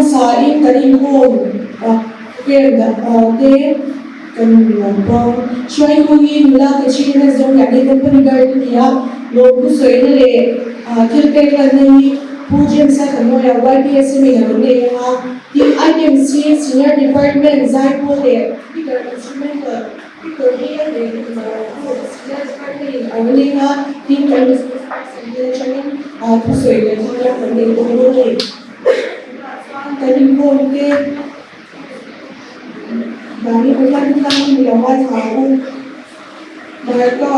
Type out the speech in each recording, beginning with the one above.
hmasain kan inkhawm program te kan rawn puang. Hruaitu hi nula Katrina Zawngriah hi company guard a ni a, lawmthu sawina leh thil pek lanna hi Pu James-a Tanoia YPSM in a lo nei ang a. Tin, items hi Senior Department Zaipawl leh Guitar Instrumental Victor hi a nei Senior Department in a lo nei ang a, tin kan resource person te atangin thusawi leh thanglam kan nei bawk dawn a ni. Tunah chuan kan inkhawm te Mahni Pathian thutlang hi lo ngaithla ang u. Marka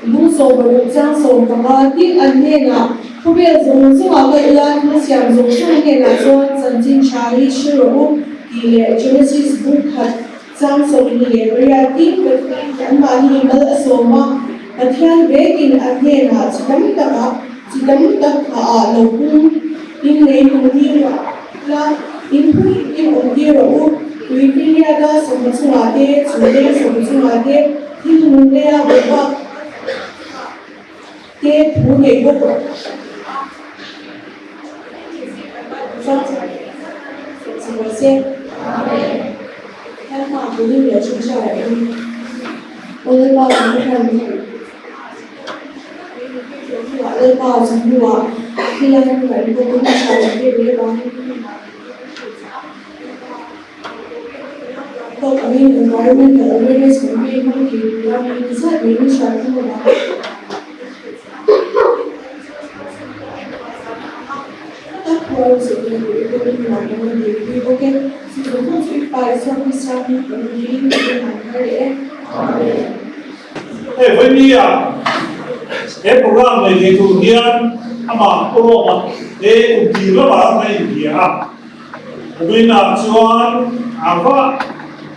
lung 60 chang 15 tin an hnenah khawvel zawng zawngah ka ila thil siam zawng zawng hnenah chuan chanchin tha hi hre rawh u tih leh Genesis buk khat chang 28 tin Pathian in anmahni mal a sawm a, Pathian vekin an hnenah chi tam takah chi tam tak thah ah lo pung in leilung hi ruah La, in hu in awm tir rawh u, tui Gilead-a sawmna chungah te, chu lei sawmna chungah te, thil nung leia bawlhbak chungah te thu nei bawk rawh u. Lalpa chawhnuah khilai hmunah in bawk in tha kan pek leh avangin ka hnenah min rawn hrilh che a. Tawk angin environmental awareness campaign hmang thei tura mi ni zat mai min hriat thung avangin ka hnenah min rawn hrilh che a. Tak pawh a zirtir tur i pawhin hnenah kan rawn dilpui bawk e. Chu zawng zawng chu i pa Isua Krista hming kan rawn dilin ka hnenah an thar leh e. Amen. Hei vawinia he program nei thei tur hian amah Pu Roma he kum tir lamah a inhria a, kuminah chuan a va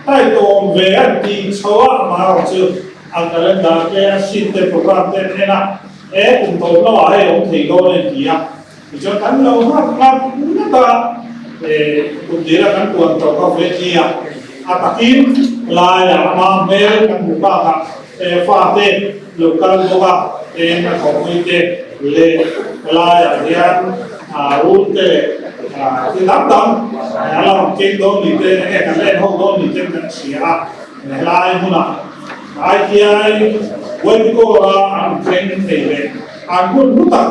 taitawm ve a tih chho a, amaherawh chu a calendar te a sheet te program te an en a, he kum tawp lamah hei awm thei dawn a inti a, tichuan kan lo nghak nghak ngat a, kum tira kan tuan tawh kha vawinia a takin laiah ama hmel kan hmuh bakah fate lo kal bawk a, eng a thawhpui te leh laiah hian rul te leh thil dang dang a la rawn keng dawn ni te enge kan la en ho dawn ni te kan hria a, helai hmunah ITI Webcore-a an thleng thei leh An hun hlu tak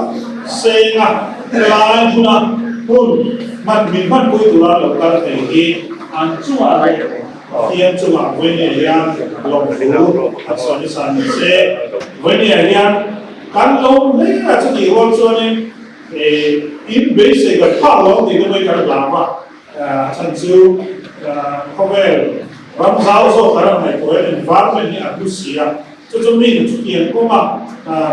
senga helai hmuna hun hman min hmanpui tura lo kal thei hi an chungah leh Pathian chungah Vawinia hian lawmthu a chhuah nasa ni se. Vawinia hian kan lo hle a, chutih rual chuanin in beisei kan phak lo ang tih te pawhin kan hlau a, a chhan chu khawvel ram zau zawk kan rawn ngaihtuah hian environment hi a hlu si a. Chu chu mi chu tiang kawnga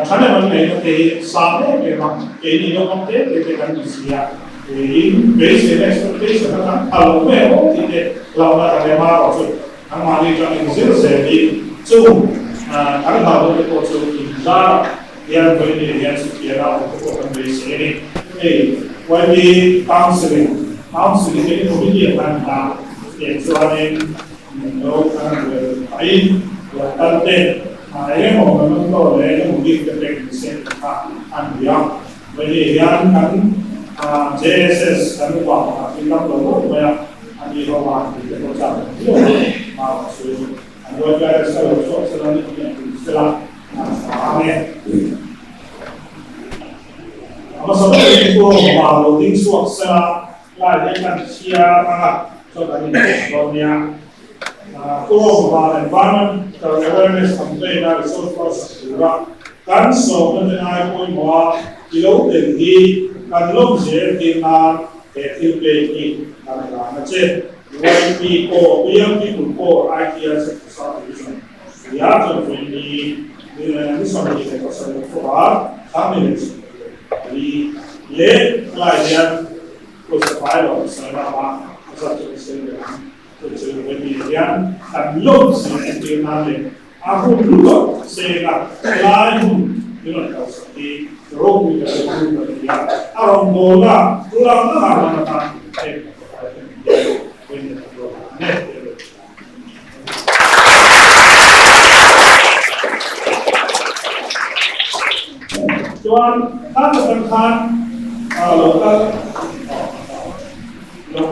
thahnem an ngaihna te hi a sang em em a, keini naupang te te te kan ni si a, in beiseina expectation a kan pha lo mai ang tih te hlauhna kan em a erawh chu anmahni atang inzir zelin chung kan hlauhna te pawh chu inzarah hian vawiin hian chutianga awm te pawh kan beisei a ni. Hei YB Counselling, Counselling hi committee ah khan dah teh chuanin Lo kan rel pahin lo kal te, eng emaw memento leh eng emaw bik te pek ni se tih kha a ni a. Vawini hian kan JSS kan upa pakhat hi kam lo ngawt mai a, a ni ho a tih te pawh chak ang viau a, mau a sawi. An YPRS ka lo chhuak sela ni tih a tum sela a tha ang e. A hmasa berin Pu Roma lo ding chhuak sela Lai hi kan chhiar ang a, chuan kan inhmuh dawn nia. Pu Van Environmental Awareness Campaign a resource person tura kan sawmna te ngai pawimawh a i lo tel hi kan lawm zel tir nan he thil pek hi kan hlan a che. YP pawh, Young People pawh ITI Sector South Division tia chuan vawiin ni ni 27 October 2024 leh helai hian Pawisa fai lo sawi lama a zat chu ka sawi ve ang. Chu chu Wendy hian kan lawm si entir nan leh a hun lutuk seng a, helai hun min rawn kalsak hi ropui ka hre chu ka ti a, a rawn bawl a, tulang dangah rawn atan heng pawisa fai te min hian Wendy kan lawm ang e tih a rawn ti a. Chuan, kha tak khan lo kal.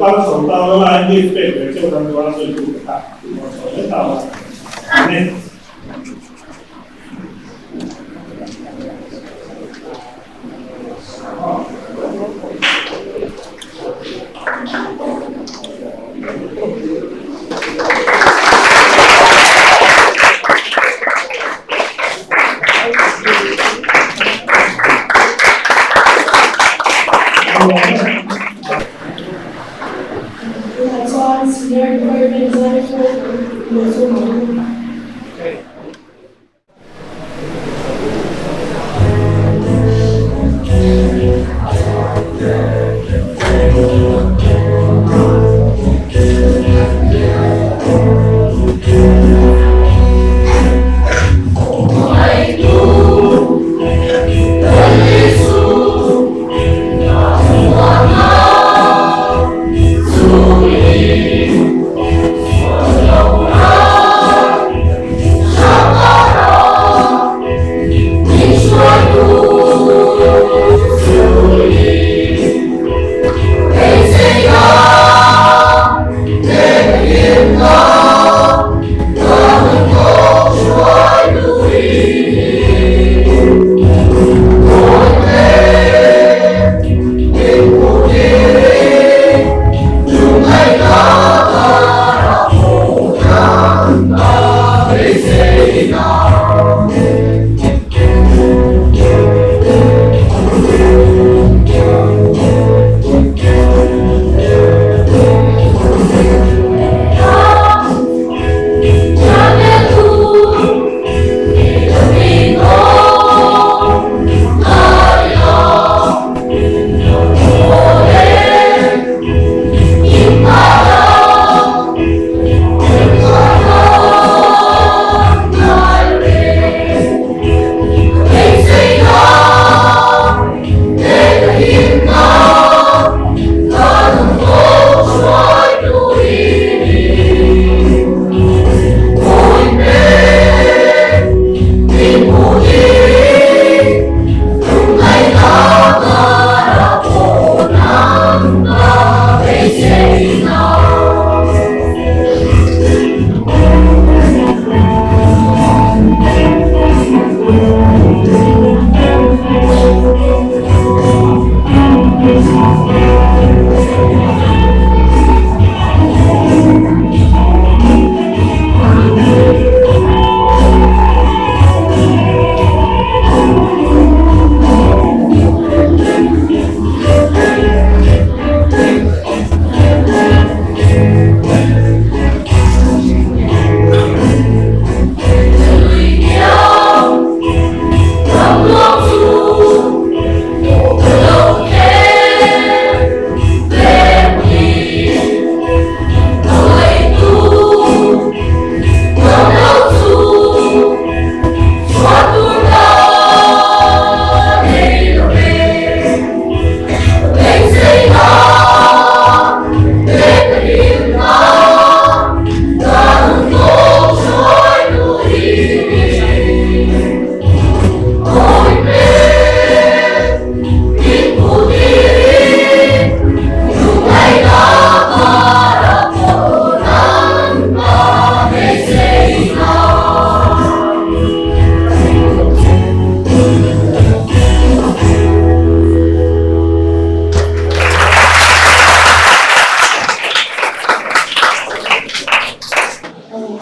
kal chho ta lo lai gift pek ve cheu kan duh a sawi tu te kha rawn sawi leh ta a ni. Tunah chuan Senior Department Zaikhawm leh zawm ang u.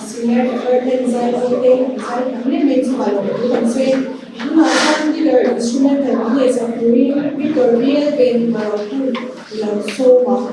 Senior Department zaipawl te an zai tam hle mai chungah lo thu kan sawi. Tunah chuan leader instrumental an leh chak turin Victor Bial Ven Marokku lo sawm ang.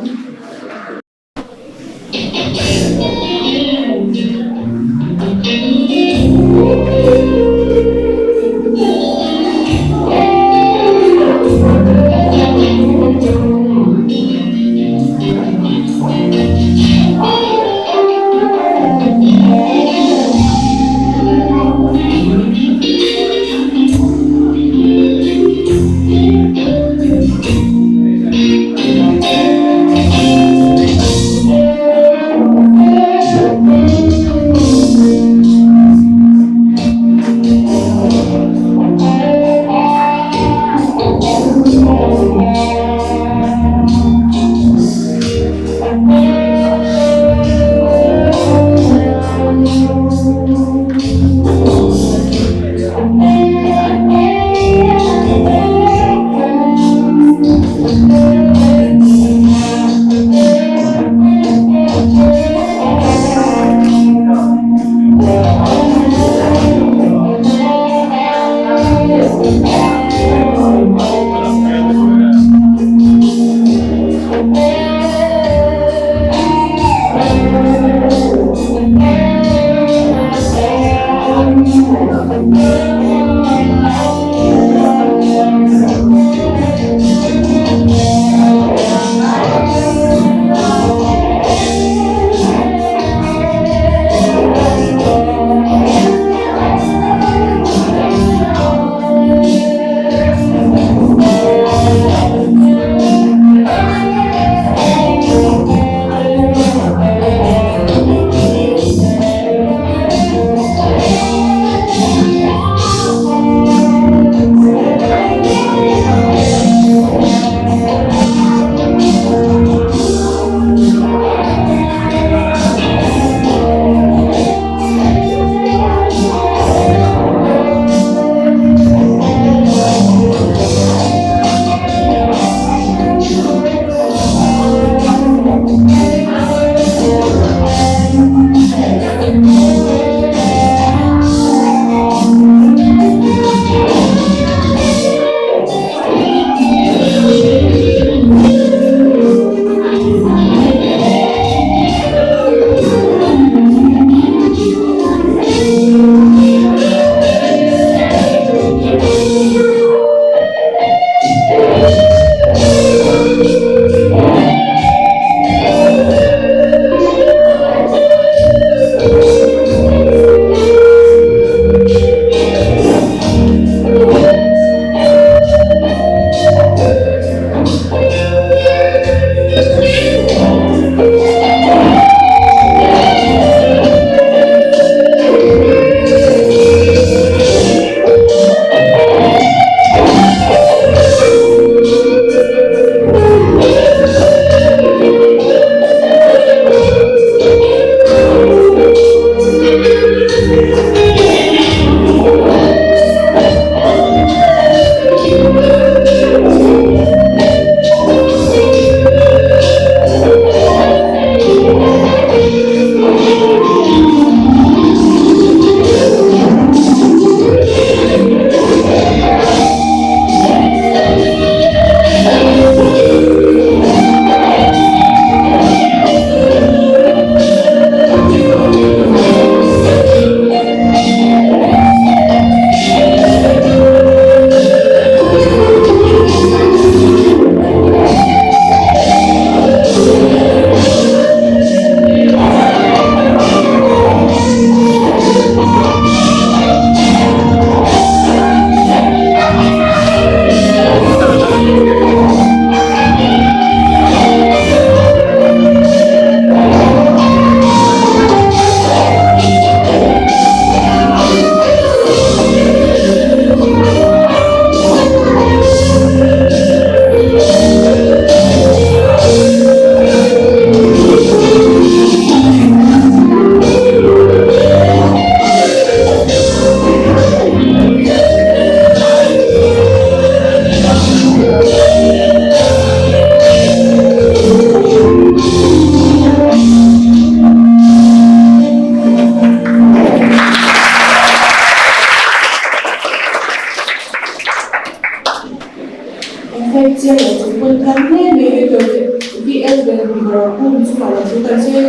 thu kan sawi a.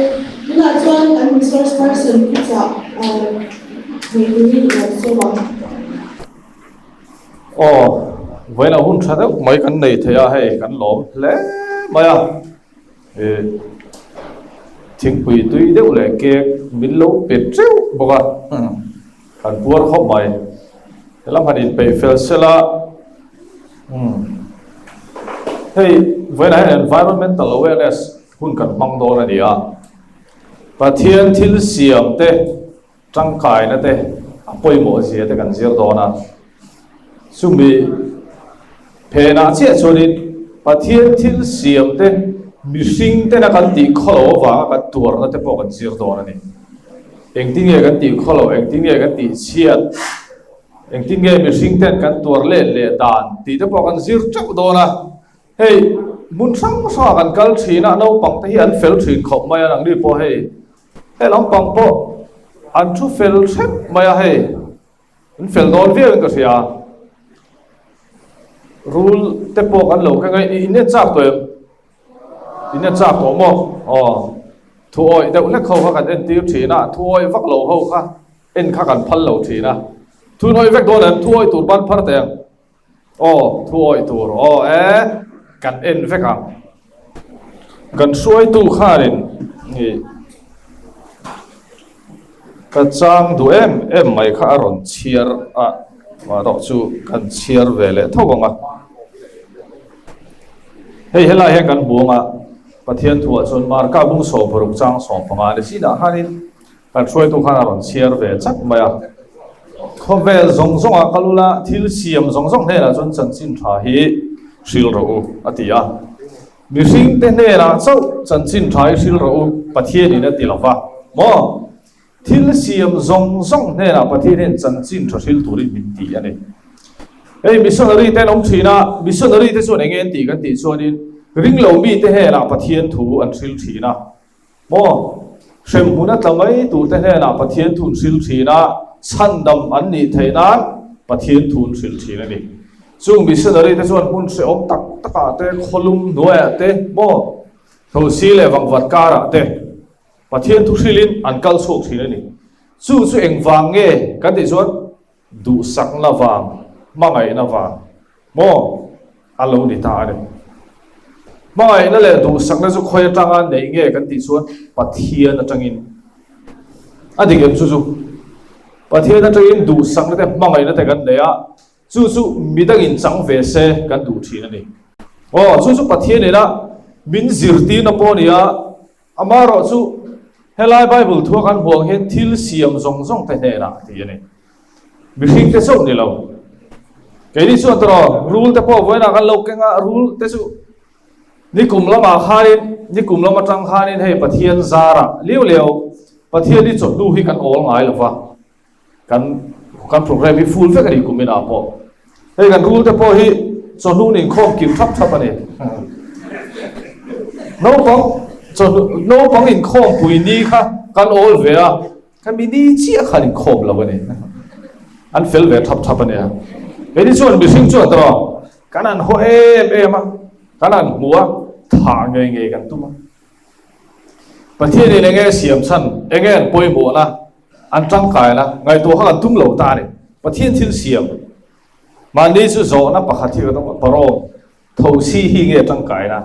Tunah chuan kan resource person thuchah nei turin i lo sawm ang. Aw, vawiinah hun tha deuh mai kan nei thei a, hei kan lawm hle mai a. Ih thingpui tui deuh leh cake min lo pe teuh bawk a, kan puar khawp mai. Helam han inpeih fel sel a, umm hei vawiinah hian environmental awareness hun kan hmang dawn a ni a, Pathian thil siam te tangkaina te a pawimawh zia te kan zir dawn a, chumi phenah chiah chuanin Pathian thil siam te mihring tena kan tih khawlo avanga kan tuarna te pawh kan zir dawn a ni. Engtin nge kan tih khawlo, engtin nge kan tih chhiat, engtin nge mihring ten kan tuar let leh dan tih te pawh kan zir teuh dawn a. Hei hmun hrang hrangah kan kal thin a, naupang te hi an fel thin khawp mai a, nangni pawh hei He lampang pawh an thu fel hrep mai a hei, an fel dawn viau in ka hria. Rul te pawh kan lo keng a, in en chak tawh em? In en chak tawh maw? Aw, thu awih deuh hlek ho kha kan entir thin a, thu awih vak lo ho kha en kha kan phal lo thin a. Thu in awih vek dawn em? Thu awih tur ban phar teh ang. Aw, thu awih tur aw e, kan en vek ang. Kan hruaitu khanin ih ka chang duh em em mai kha a rawn chhiar a, erawh chu kan chhiar ve leh tho ang a. Hei helai hian kan hmu ang a, Pathian thuah chuan Marka bung 16 chang 15 ni chinah khanin Kan hruaitu khan a rawn chhiar ve chak mai a, Khawvel zawng zawngah kal ula, thil siam zawng zawng hnenah chuan chanchin tha hi hril rawh u, a ti a. Mihringte hnenah chauh chanchin tha hi hril rawh u, Pathianin a ti lo va. Maw? Thil siam zawng zawng hnenah Pathian hian chanchin tha hril turin min ti a ni. Hei missionary te an awm thin a, missionary te chuan eng nge an tih kan tih chuanin ringlo mite hnenah Pathian thu an hril thin a. Maw? Hremhmun a tla mai turte hnenah Pathian thun hril thin a, chhandam an nih theih nan Pathian thun hril thin a ni. Chung missionary te chuan hmun hrehawm tak takah te, khawlum hnuaiah te, maw? Thosi leh vangvat karah te Pathian thu hrilin an kal chhuak thin a ni. Chu chu engvang nge kan tih chuan Duhsakna vang, hmangaihna vang maw a lo ni ta a ni. Hmangaihna leh duhsakna chu khawi atanga neih nge kan tih chuan Pathian atangin a dik em chu chu. Pathian atangin duhsakna te hmangaihna te kan nei a, chu chu midangin chang ve se kan duh thin a ni. Aw, chu chu Pathian ina min zirtirna pawh a ni a, Amaherawh chu, helai Bible thua kan hmuh ang hian thil siam zawng zawng te hnenah a ti a ni. Mihring te chauh ni lo. Keini chuan tawh rul te pawh vawiinah kan lo keng a, rul te chu nikum lamah khanin, nikum lam atang khanin hei Pathian zarah liau liau Pathian hi chawhnu hi kan awl ngai lo va. Kan kan program hi full vek a ni kum inah pawh. Hei kan rul te pawh hi chawhnu nin khawm kim thap thap a ni. Naupang chawhnu naupang inkhawm pui ni kha kan awl ve a, khami ni chiah khan inkhawm lo a ni. An fel ve thap thap a nia. Keini chuan mihring chuan tawh kan an haw em em a, kan an hmu a, thah ngei ngei kan tum a. Pathianin enge siam chhan, enge an pawimawhna, An tangkaina ngaihtuah kha kan tum lo ta a ni. Pathian thil siam mahni chu zawhna pakhat hi ka dawng a, Parawm thosi hi nge tangkaina?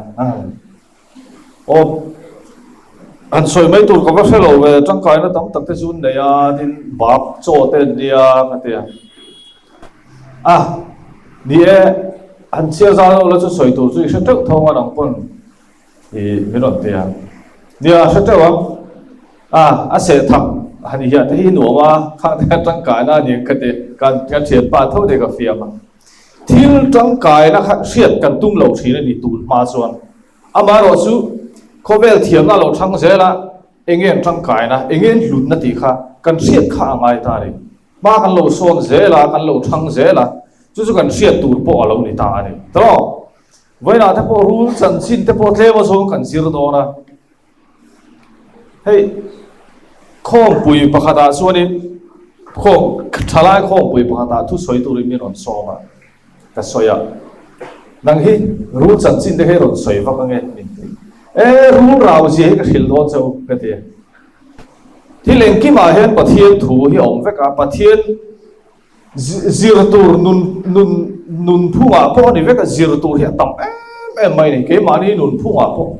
Aw, han sawi mai tur ka va hre lo ve, tangkaina tam tak te chu an nei a, tin bap chaw te an nia ka ti a. A, ni e, han chhiar zau lo la chu sawi tur chu i hre teuh tho ang a nang pawn. I min rawn ti a. Nia, hre teuh ang. A, a seh thak han hiah te hi nuam a, khang te kha tangkaina a ni ang ka ti. Kan kan thianpa tho te ka fiam a. Thil tangkaina kha hriat kan tum lo thin a ni tun hma chuan. Amaherawh chu khawvel thiamna a lo thang zel a, enge an tangkaina, enge an hlutna tih kha kan hriat kha a ngai ta a ni. Hma kan lo sawn zel a, kan lo thang zel a, chu chu kan hriat tur pawh a lo ni ta a ni. Tawh. Vawiinah te pawh rul chanchin te pawh tlem azawng kan zir dawn a. Hei khawmpui pakhatah chuanin khawm thalai khawmpui pakhatah thu sawi turin min rawn sawm a, ka sawi a. Nang hi rul chanchin te hi rawn sawi vak ange min ti. E rul rau zia hi ka hrilh dawn che u ka ti. Thil engkimah hian Pathian thu hi a awm vek a, Pathian zir tur nun nun nunphungah pawh a ni vek a, zir tur hi a tam em em mai a ni. Keimahni nunphungah pawh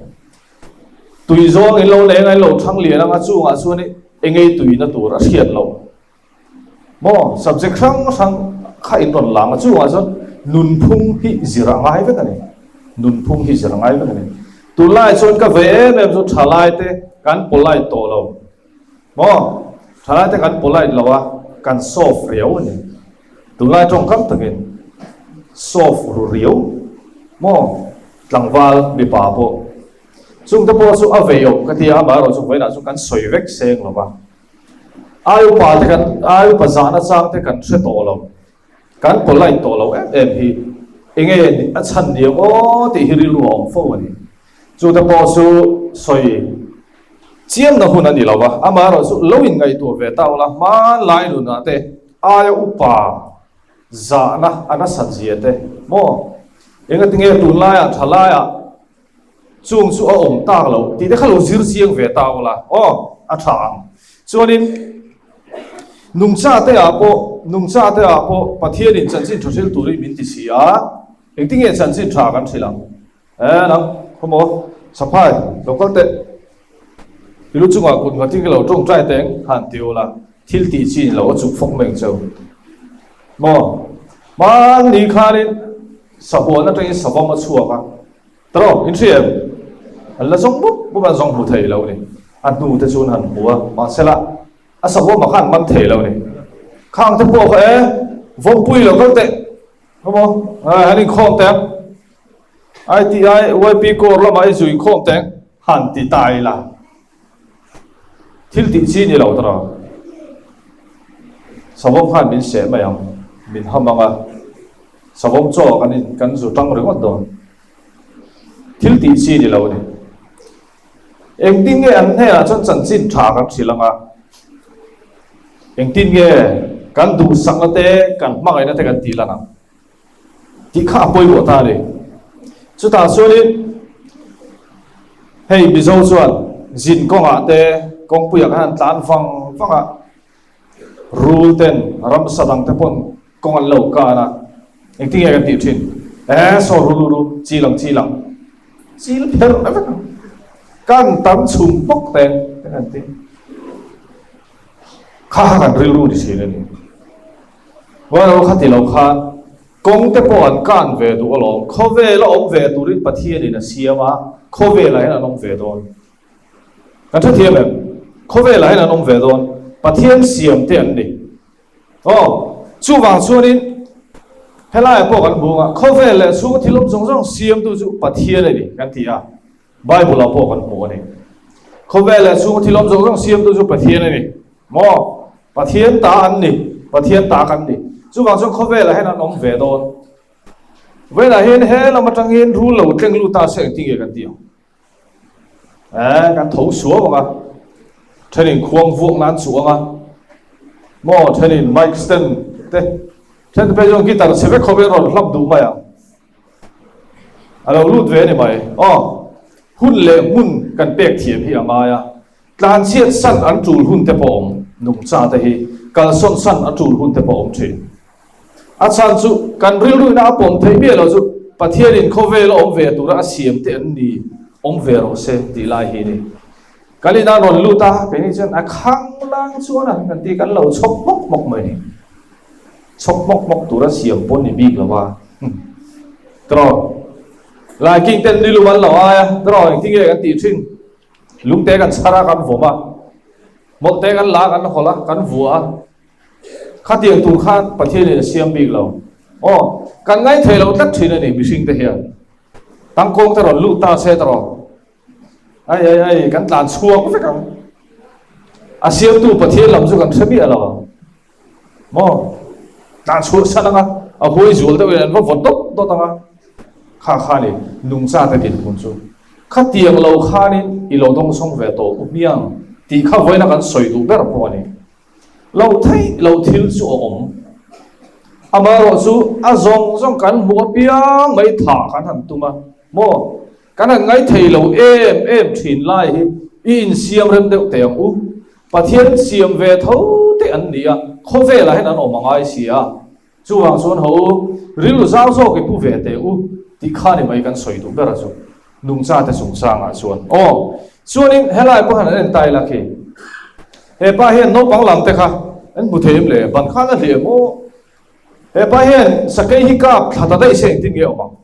tui zawng in lo leng a, in lo thang lian ang a, chungah chuan engei tuina tur a hriat loh. Maw subject hrang hrang kha in rawn lang a, chungah chuan nunphung hi zir a ngai vek a ni. Nunphung hi zir a ngai vek a ni. Tunlaiah chuan ka ve em em chu thalaite kan polite tawh lo. Maw thalaite kan polite lo a, kan soft riau a ni. Tunlai tawngkam takin soft ru riau. Maw tlangval mipa pawh chungte pawh chu a vei awm ka ti a, amaherawhchu vawiinah chu kan sawi vek seng lo va. Ai upa te kan ai upa zahna chang te kan hre tawh lo, kan polite tawh lo em em hi enge a chhan ni ang aw tih hi rilru a awm fo a ni. Chu te pawh chu sawi chiamna hun a ni lo va, amaherawhchu lo inngaihtuah ve ta ula hmanlai nunah te aia upa zahna a nasat zia te maw engatinge tunlaiah thalaiah Chung chu a awm tak lo tih te kha lo zir chiang ve ta ula aw, a tha ang. Chuanin nungcha te ah pawh, nungcha te ah pawh Pathianin chanchin tha hril turin min ti si a, engtinge chanchin tha kan hrilh ang? Eh nang, khawmaw, Saphai, lo kal teh. I lu chungah kut nghatin ka lo tawngtai teng han ti ula, thil tih chi ni lo a chuk fawk mai ang cheu. Maw? Hmanni khanin sahuan atangin savawm a chhuak a. Tawh, in hria em? An la zawng mup mup a, an zawng hmu thei lo a ni. A hnu te chu an han hmu a, mahsela a sahuama kha an man thei lo a ni. Khang te pawh kha e, vawmpui lo kal teh, khawmaw, han inkhawm teh ang, ITI, YP Corps lamah i zu inkhawm teh ang, han ti ta ila. Thil tih chi ni lo tawh. Savawm khan min seh mai ang, min ham ang a. Savawm chaw kan in kan zu tang ringawt dawn. Thil tih chi ni lo a ni. Engtin nge an hnenah chuan chanchin tha kan hrilh ang a? Engtin nge kan duhsakna te, kan hmangaihna te kan tih lan ang? Tih kha a pawimawh ta a ni. Chutah chuanin hei Mizo chuan zin kawngah te kawngpuiah khan an tlan vang vang a. Rul ten ramsa dang te pawn kawng an lo kan a, engtin nge kan tih thin? Eh saw rul ru chil ang chil ang, chil pherh vek ang, kan tam chhum bawk te kan ti. Kha kha kan rilru ni thin a ni. Well, kha ti lo khan kawng te pawh an kan ve duh alawm, khawvel a awm ve turin Pathianin a siam a, khawvelah hian an awm ve dawn. Kan hrethiam em? Khawvelah hian an awm ve dawn. Pathian siam te an ni. Aw, chuvang chuanin helaiah pawh kan hmu ang a, khawvel leh chhunga thil awm zawng zawng siamtu chu Pathian a ni kan ti a, Bible-ah pawh kan hmu a ni. Khawvel leh chhunga thil awm zawng zawng siamtu chu Pathian a ni. Maw? Pathian ta an ni, Pathian ta kan ni. Chuvang chuan khawvelah hian an awm ve dawn. Velah hian he lam atangin rul lo tleng lut ta se engtin nge kan ti ang? Eh, kan tho suau ang a, thenin khuang vuak nan chuh ang a, maw thenin mic stand te, then te phei chuan guitar chhe vek khawp in rawn hlap duh mai ang. A lo lut ve a ni mai. Aw, hun leh hmun kan pek thiam hi a ngai a, tlanchhiat san an tul hun te pawh awm, nungcha te hi kalsawn san a tul hun te pawh awm thin. A chhan chu kan rilruina a pawm theih miah lo chu Pathianin khawvel a awm ve tura a siam te an ni, awm ve rawh se tih lai hi a ni. Kan inah rawn lut a, keini chuan a khang lang chuan a kan ti kan lo chhawk hmawk hmawk mai ni. Chhawk hmawk hmawk tura siam pawn ni bik lo a. Tiraw? Laiking ten nilum an lo ai a, tiraw engtin nge kan tih thin? Lungte kan chhar a, kan vawm a, hmawlhte kan la a, kan hawlh a, kan vuah a. Khatiang tur khan Pathianin a siam bik lo. Aw, kan ngaithei lo tlat thin a ni mihring te hian. Tangkawng te rawn lut ta se tawh. Ai ai ai, kan tlan chhuak vek ang. A siamtu Pathian lam chu kan hre miah lo ang. Maw? Tlan chhuah san ang a, a huai zual deuh in an va vawt dawt dawt ang a. Kha kha ni, nungcha te dinhmun chu. Khatiang lo khanin i lo dawngsawng ve tawh u hmiang tih kha vawiina kan sawi duh ber pawh a ni. Lo theih lo thil chu a awm. Amaherawh chu a zawng zawng kan hmuh apiang mai thah kan han tum a maw? Kan han ngaithei lo em em thin lai hi i insiam rem deuh teh ang u. Pathian siam ve tho te an ni a, khawvelah hian an awm a ngai si a. Chuvang chuan ho u, rilru zau zawk i pu ve teh u tih kha ni mai kan sawi duh ber a chu. Nungchate chungchangah chuan aw. Chuanin helai pawh hian an en tai la khi. He pa hian naupang lam te kha an hmu thei em le? Ban khan a hliah em aw? He pa hian sakei hi kap thla ta daih se engtin nge awm ang?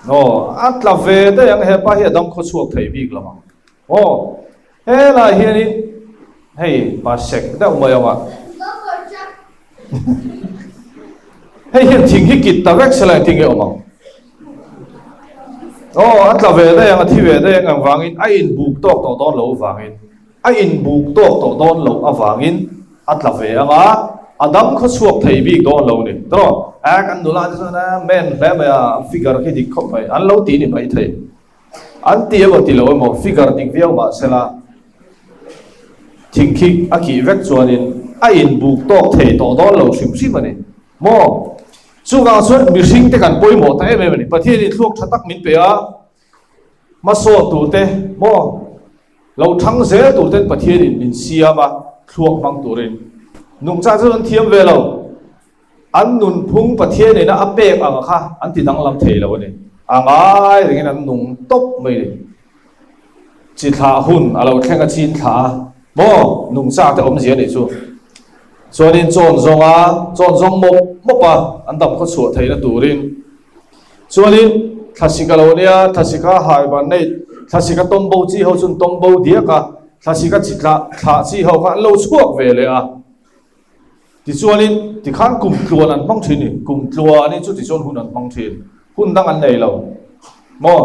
Aw, a tla ve daih ang hepa hi a dam khaw chhuak thei bik lo ang. Aw, helai hianin hei pa sek deuh mai awm a. Hei hian thing hi kit ta vek sela engtin nge awm ang? Aw, a tla ve daih ang, a thi ve daih ang engvangin a inbuk tawk tawh dawn lo vangin. A inbuk tawk tawh dawn loh avangin a tla ve ang a, a dam khaw chhuak thei bik dawn lo ni. Tawh, a kan nula te chuan a men hle mai a, figure khi dik khawp mai, an lo ti ni mai thei. An ti emaw ti lo emaw, figure dik viau mah sela, thing khi a kih vek chuanin a inbuk tawk thei tawh dawn lo hrim hrim a ni. Maw? Chuvang chuan mihring te kan pawimawh ta em em a ni. Pathianin thluak tha tak min pe a, hmasawn tur te maw? Lo thang zel tur ten Pathianin min siam a, thluak hmang turin. Nungchah chu an thiam ve lo. An nunphung Pathianina a pek ang kha an ti danglam thei lo a ni. A ngai rengin an nung tawp mai ni. Chi thlah hun a lo thleng a chin thlah a, maw nungchah te awmzia nih chu. Chuanin chawn zawng a, chawn zawng mawp mawp a, an dam khaw chhuah theihna turin. Chuanin thlasik a lo nia, thlasik a hibernate, thlasik a tawmbo chi ho chuan tawmbo diak a, thlasik a chi tlah thlah chi ho kha an lo chhuak ve leh a. Tichuanin tikhan kum tluan an hmang thin ni, kum tluanin chu tichuan hun an hmang thin, hun dang an nei lo. Maw?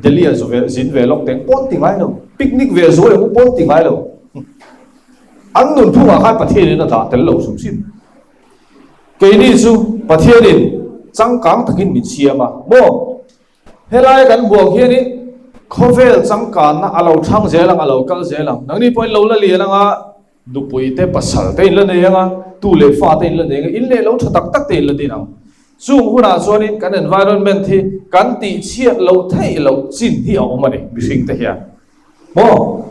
Delhi a zu ve, zin ve lawk teng pawn ti ngai lo, picnic ve zuai ang u pawn ti ngai lo. An nunphungah khan Pathianin a dah tel lo hrim hrim. Keini chu Pathianin changkang takin min siam a, maw? Helai kan buang hianin khawvel changkanna a lo thang zel ang, a lo kal zel ang. Nangni pawhin lo la lian ang a, nupui te, pasal te in la nei ang a, tu leh fa te in la nei ang a, in leh lo tha tak tak te in la din ang. Chung hunah chuanin kan environment hi kan tihchhiat loh theih loh chin hi a awm a ni, mihring te hian. Maw?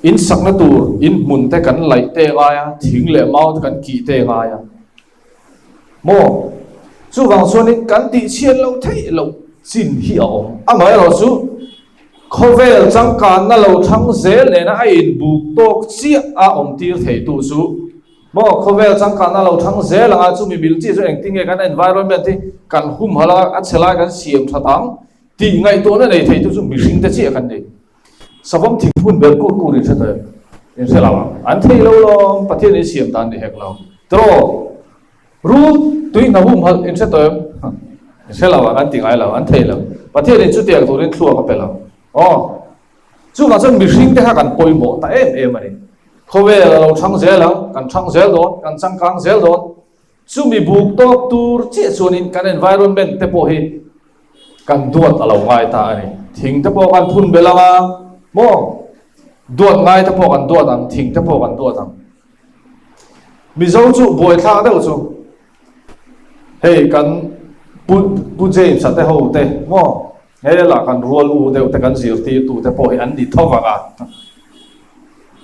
In sakna tur in hmun te kan laih te ngai a, thing leh mau te kan kih te ngai a. Maw? Chuvang chuanin kan tihchhiat loh theih loh chin hi a awm. Amaherawhchu, khawvel changkanna lo thlang zel nena a inbuk tawk chiah a awmtir theitu chu maw khawvel changkanna lo thlang zel anga chumi mil chi chu engtin nge kan environment hi kan humhalh a, a chhe lai kan siam that ang Tih ngaihtuahna nei theitu chu mihringte chiah kan ni. Savawm thing hmun ber kur kur in hre ta em? In hre lo ang. An thei lo lawm, Pathian in siam dan ni hek lo. Tiraw? Rul tui hna humhalh in hre tawh em? In hre lo ang, an ti ngai lo, an thei lo. Pathian in chutiang turin thluak a pe lo. Aw. Chuvang chuan mihringte kha kan pawimawh ta em em a ni. Khawvel a lo thang zel ang, kan thang zel dawn, kan changkang zel dawn. Chumi buk tawk tur chiah chuanin kan environment te pawh hi kan duat a lo ngai ta a ni. Thing te pawh kan phun belh ang a, maw? Duat ngai te pawh kan duat ang, thing te pawh kan duat ang. Mizo chu buaithlak deuh chu hei kan Pu Pu James-a te ho te maw? Hela kan rual u deuh te kan zirtirtu te pawh hi an ni tho vang a.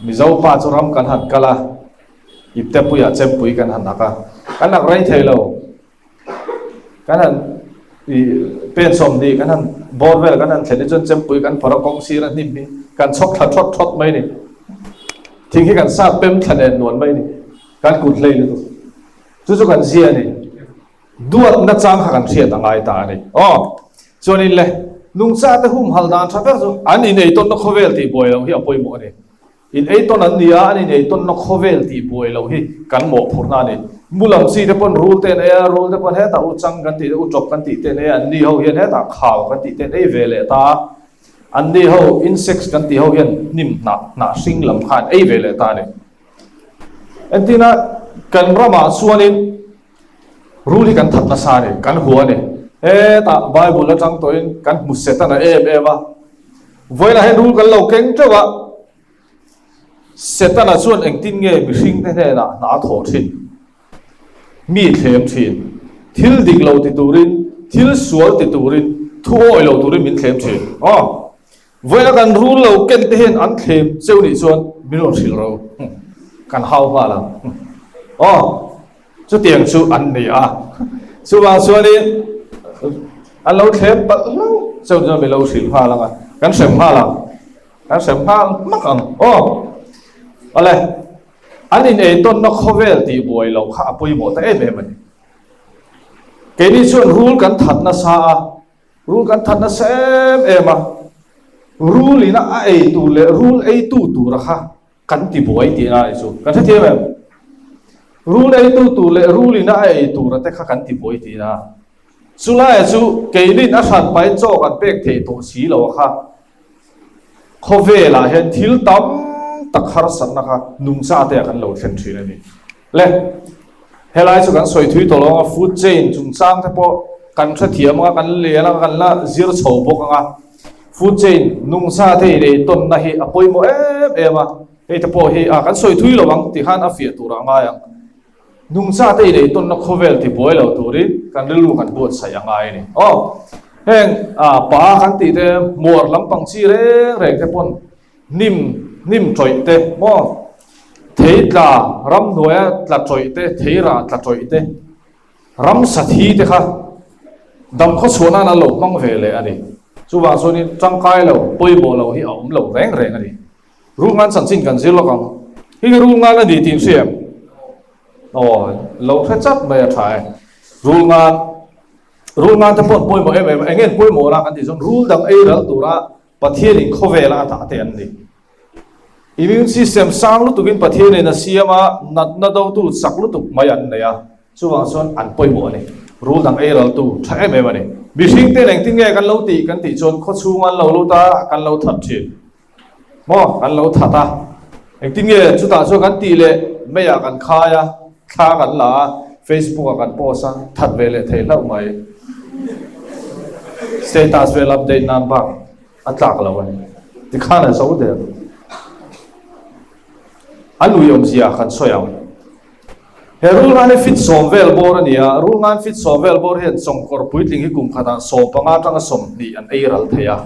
Mizo pa chu ram kan han kal a. Iptepuiah chempui kan han ak a, kan ak rei thei lo. Kan han i pen 20 kan han bawr vel kan han thlen hi chuan chempui kan phawrh a kawng sir a hnim hi kan chhawk thla thawt thawt mai ni. Thing hi kan sat pem thla nen nuan mai ni. Kan kut hlei lutuk. Chu chu kan zia a ni. Duatna chang kha kan hriat a ngai ta a ni. Aw, chuanin le, nungchate humhal dan tha ber chu an ineittawnna khawvel tih buai loh hi a pawimawh a ni. In eitawn an ni a, an in eitawnna khawvel tih buai loh hi kan mawhphurhna a ni. Mu lam chi te pawn rul te an ei a, rul te pawn hetah u chang kan tih te, u chawp kan tih te an ei a, an ni ho hian hetah khau kan tih te an ei ve leh ta a. An ni ho insects kan tih ho hian hnim hnah, hnah hring lam kha an ei ve leh ta a ni. Entina kan ramah chuanin rul hi kan that nasa a ni, kan hua a ni. Hetah Bible atang tawhin kan hmu Setana em em a. Vawiinah hian rul kan lo keng teuh a, Setana chuan engtin nge mihringte hnenah hna a thawh thin? Mi thlem thin. Thil dik lo ti turin, thil sual ti turin. Thu awi lo turin min thlem thin. Aw, vawiina kan rul lo ken te hian an thlem cheu nih chuan min rawn hrilh ro. Kan hau nghal ang. Aw, chutiang chu an ni a. Chuvang chuanin an lo thlem palh hlauh cheu chuan min lo hrilh nghal ang a, kan hrem nghal ang. Kan hrem nghal hmak ang. Aw, awle, an ineittawnna khawvel tihbuai loh kha a pawimawh ta em em a ni. Keini chuan rul kan that nasa a, rul kan that nasa em em a, rul ina a ei tur leh rul eitu tura kha kan ti buai tihna a ni chu. Kan hrethiam em? Rul eitu tur leh rul ina a ei tura te kha kan ti buai tihna. Chulaia chu keinin a hran pain chaw kan pek theih tawh si lo a kha. Khawvelah hian thil tam tak harsatna kha nungcha te ah kan lo thlen thin a ni. Le, helai chu kan sawi thui tawh lo ang a, food chain chungchang te pawh kan hrethiam ang a, kan len ang a, kan la zir chho bawk ang a. Food chain nungcha te in ei tawnna hi a pawimawh em em a, hei te pawh hi a kan sawi thui lo ang tih khan a fiah turah a ngai ang. Nungcha te inei tawnna khawvel ti buai lo turin kan rilru kan buatsaih a ngai a ni. Aw, heng pa kan tih te hmuar lampang chi reng reng te pawn hnim hnim tawih te maw, thei tla ramhnuaia tla tawih te, thei rah tla tawih te, ramsa thi te kha damkhaw chhuah nan an lo hmang ve leh a ni. Chuvang chuanin tangkai lo, pawimawh lo hi a awm lo reng reng a ni. Rulngan chanchin kan zir lawk ang. Hi hi rulngan a ni tih in hria em? Aw, lo hre chat mai a tha e. Rulngan, rulngan te pawh an pawimawh em em a, eng nge an pawimawh la kan tih chuan rul dang ei ral tura Pathianin khawvela a dah te an ni. Immune system sang lutukin Pathianin a siam a, natna dotu chak lutuk mai an nei a, chuvang chuan an pawimawh a ni. Rul dang ei raltu tha em em a ni. Mihring ten engtin nge kan lo tih kan tih chuan khawchhung an lo lut a, kan lo that thin. Maw kan lo that a, engtin nge chutah chuan kan tih leh meiah kan khai a, thla kan la a, Facebook ah kan post a, that ve leh thei hlauh mai. Status vel update nan bak a tlak lo a ni. Tikhan a zo der. A lui awmzia kan sawi ang. He rulngan hi fit sawm vel bawr a ni a, rulngan fit sawm vel bawr hian chawngkawr puitling hi kum khatah 15 atanga 20 an ei ral thei a.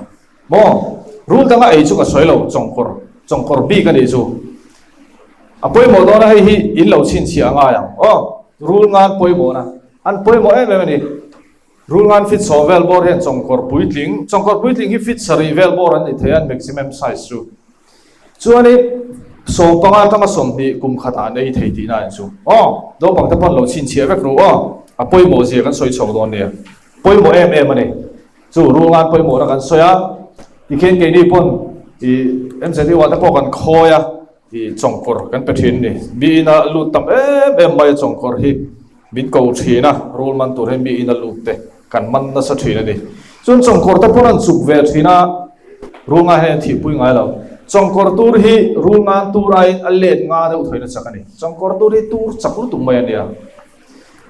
Maw? Rul danga ei chu ka sawi lo, chawngkawr, chawngkawr bik a nih chu. A pawimawh dawn a hei hi in lo chhinchhiah a ngai ang. Aw, rul ngan pawimawh na. An pawimawh em em a ni. Rul ngan fit sawm vel bawr hian chawngkawr puitling, chawngkawr puitling hi fit sarih vel bawr an ni thei a, an maximum size chu. Chuanin 15 atanga 20 kum khatah an ei thei tihna a ni chu. Aw, naupang te pawn lo chhinchhiah vek ru aw. A pawimawh zia kan sawi chhuak dawn nia. Pawimawh em em a ni. Chu rulngan pawimawhna kan sawi a, tikhian keini pawn ih MZU ah te pawh kan khawi a, ih chawngkawr kan pe thin a ni. Mi ina lut tam em em mai a chawngkawr hi min ko thin a, rul man tur hian mi ina lut te kan man nasa thin a ni. Chuan chawngkawr te pawn an chuk ve thin a, rulngan hian an thihpui ngai lo. Chawngkawr tur hi rulngan tur aiin a let nga deuh thawiin a chak a ni. Chawngkawr tur hi tur chak lutuk mai a nia.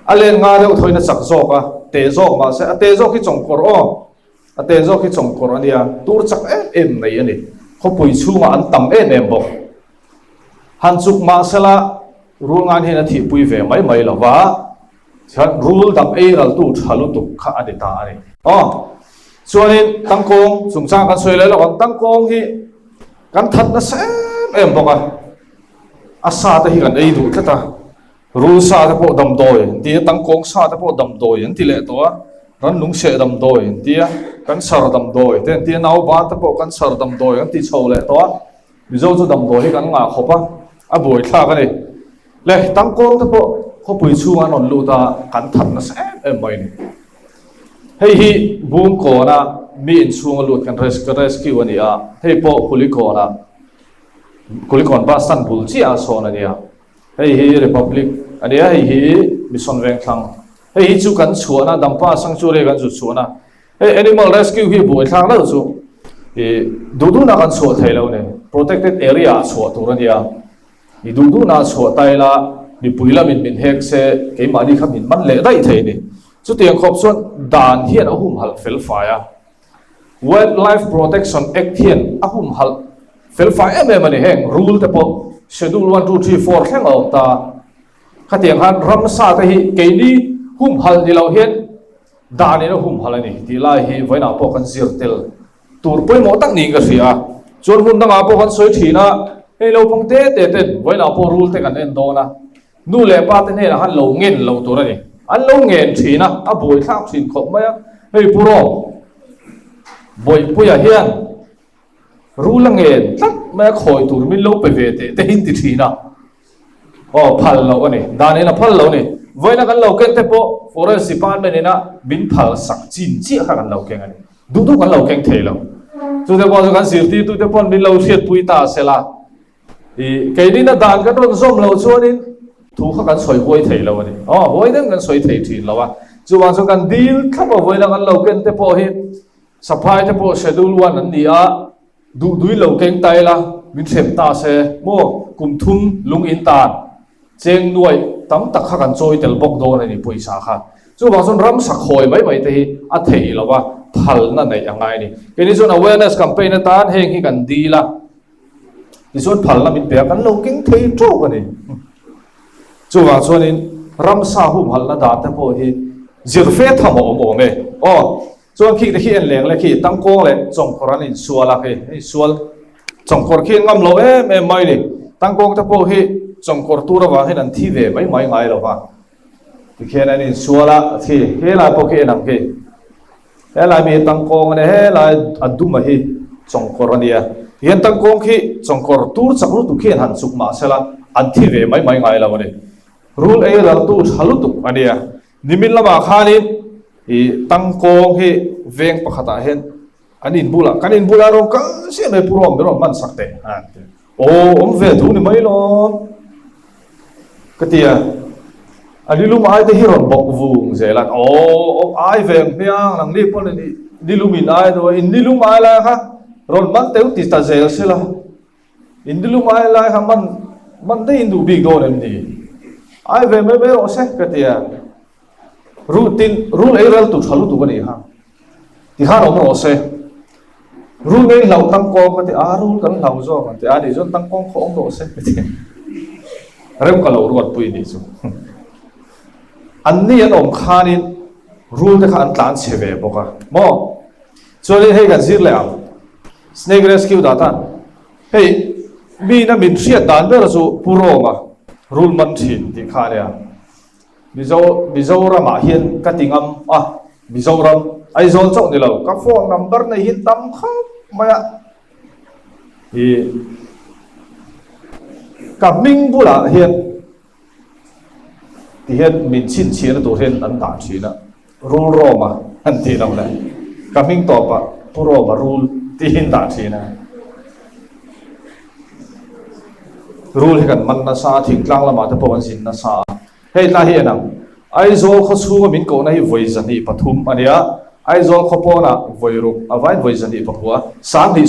A len nga deuh thawiin a chak zawk a, te zawk mahse a te zawk hi chawngkawr aw, a te zawk hi chawngkawr a nia, tur chak em em nei a ni. Khawpui chhungah an tam em em bawk. Han chuk mahsela rul ngan hian a thihpui ve mai mai lo va, chuan rul dang ei raltu tha lutuk kha a ni ta a ni. Aw, chuanin tangkawng chungchang kan sawi leh lawk ang, tangkawng hi kan that nasa em em bawk a, a sa te hi kan ei duh tlat a. Rul sa te pawh damdawi an ti a, tangkawng sa te pawh damdawi an ti leh tawh a, rannung seh damdawi an ti a, cancer damdawi te an ti a, nauban te pawh cancer damdawi an ti chho leh tawh a, Mizo chu damdawi hi kan ngah khawp a, a buaithlak a ni. Le, tangkawng te pawh khawpui chhungah an rawn lut a, kan that nasa em em mai a ni. Hei hi Bungkawna mi inchhunga lut kan rescue a ni a, hei pawh Kulikawnah, Kulikawn bus stand bul chiahah sawn a ni a. Hei hi Republic a nia, hei hi Mission Vengthlang. Hei hi chu kan chhuahna, Dampa Sanctuary kan zut chhuahna. Hei Animal Rescue hi buaithlak deuh chu i duh duhna kan chhuah thei lo ni. Protected area ah chhuah tur a nia. I duh duhna ah chhuah ta ila mipui lamin min hek se keimahni kha min man leh daih thei ni. Chutiang khawp chuan dan hian a humhalh fel fai a. Wildlife Protection Act hian a humhalh felfai em em a ni. Heng rule te pawh Schedule one, two, three, four thleng a awm ta. Khatiang khan ramsa te hi keini humhalh ni lo hian Dan in a humhalh a ni tih lai hi vawiinah pawh kan zir tel tur pawimawh tak niin ka hria a. Chuan hmun dangah pawh kan sawi thin a, hei naupang te te ten vawiinah pawh rul te kan en dawn a, nu leh pa te hnenah khan lo ngen lo tur a ni. An lo ngen thin a, a buaithlak thin khawp mai a. Hei Pu Rawm, Bawihpuia hian Rul a ngen tlat mai a khawi tur min lo pe ve teh te hin ti thin a. Aw phal loh a ni. Dan in a phal lo a ni. Vawiina kan lo ken te pawh Forest Department ina min phal sak chin chiah kha kan lo keng a ni. Duh duh kan lo keng thei lo. Chute pawh chu kan zirtirtu te pawn min lo hriatpui ta sela. I keinin a dan kan rawn zawm loh chuanin thu kha kan sawi huai thei lo a ni. Aw huai deuh kan sawi thei thin lo a. Chuvang chu kan dil thlap a vawiina kan lo ken te pawh hi Saphai te pawh schedule one an ni a, duh dui lo keng ta ila min hrem ta se maw, kum thum lung in tan cheng nuaih tam tak kha kan chawi tel bawk dawn a ni pawisa kha. Chuvang chuan ramsa khawi mai mai te hi a theih lo a, phalna neih a ngai a ni. Keini chuan awareness campaign atan heng hi kan dil a, tichuan phalna min pe a, kan lo keng thei tawk a ni. Chuvang chuanin ramsa humhalhna dan te pawh hi zir fe tham a awm awm e. Aw. Chuan khi te khi en leng le khi tangkawng leh chawngkawr an insual a khi hei sual chawngkawr khi an ngam lo em em mai ni tangkawng te pawh hi chawngkawr tur avang hian an thi ve mai mai ngai lo va tikhian an insual a khi helai pawh khi en ang khi helai mi hi tangkawng a nia helai a dum a hi chawngkawr a nia tikhian tangkawng khi chawngkawr tur chak lutuk khi an han chuk mah sela an thi ve mai mai ngai lo a ni rul ei ral tu tha lutuk a nia. Nimin lamah khanin i tangkawng hi veng pakhatah hian an inbulah kan inbulah rawn kal chiah mai Pu Rawm min rawn hman sak teh a ti. Aw awm ve duh ni mai lawm ka ti a, a nilum ai te hi rawn bawk vung zel a, aw awm ai ve ang hmiang nang ni pawn nilum in ai duh a, in nilum ai lai kha rawn man teuh ti ta zel sela. In nilum ai lai kha man man daih in duh bik dawn em ni? Ai ve mai mai rawh se ka ti a. Rul tin rul ei ral tu tha lutuk a nih kha. Ti khan awm rawh se. Rul ngei hlauh tangkawng ka ti a, rul kan hlau zawk an ti a nih chuan tangkawng khaw awm rawh se ka ti. Rem ka lo ruat pui nih chu. An ni an awm khanin rul te kha an tlan chhe ve bawk a maw? Chuanin hei kan zir leh ang. Snake Rescue data, Hei, miin a min hriat dan ber chu Pu Roma rul man thin tih kha a nia. Mizo, Mizoramah hian ka ti ngam a, Mizoram, Aizawl chauh ni lo, ka phone number nei hi tam khawp mai a. I ka hming bulah hian Ti hian min chhinchhiahna tur hian an dah thin a, Rul Roma an tih loh leh ka hming tawpah Pu Roma Rul tiin dah thin a. Rul hi kan man nasa a, thingtlang lamah te pawh kan zin nasa a. Hei tlai hi en ang, Aizawl khaw chhunga min kohna hi vawi 203 a nia, Aizawl khaw pawnah vawi ruk, a vain vawi 2 pakua, 20.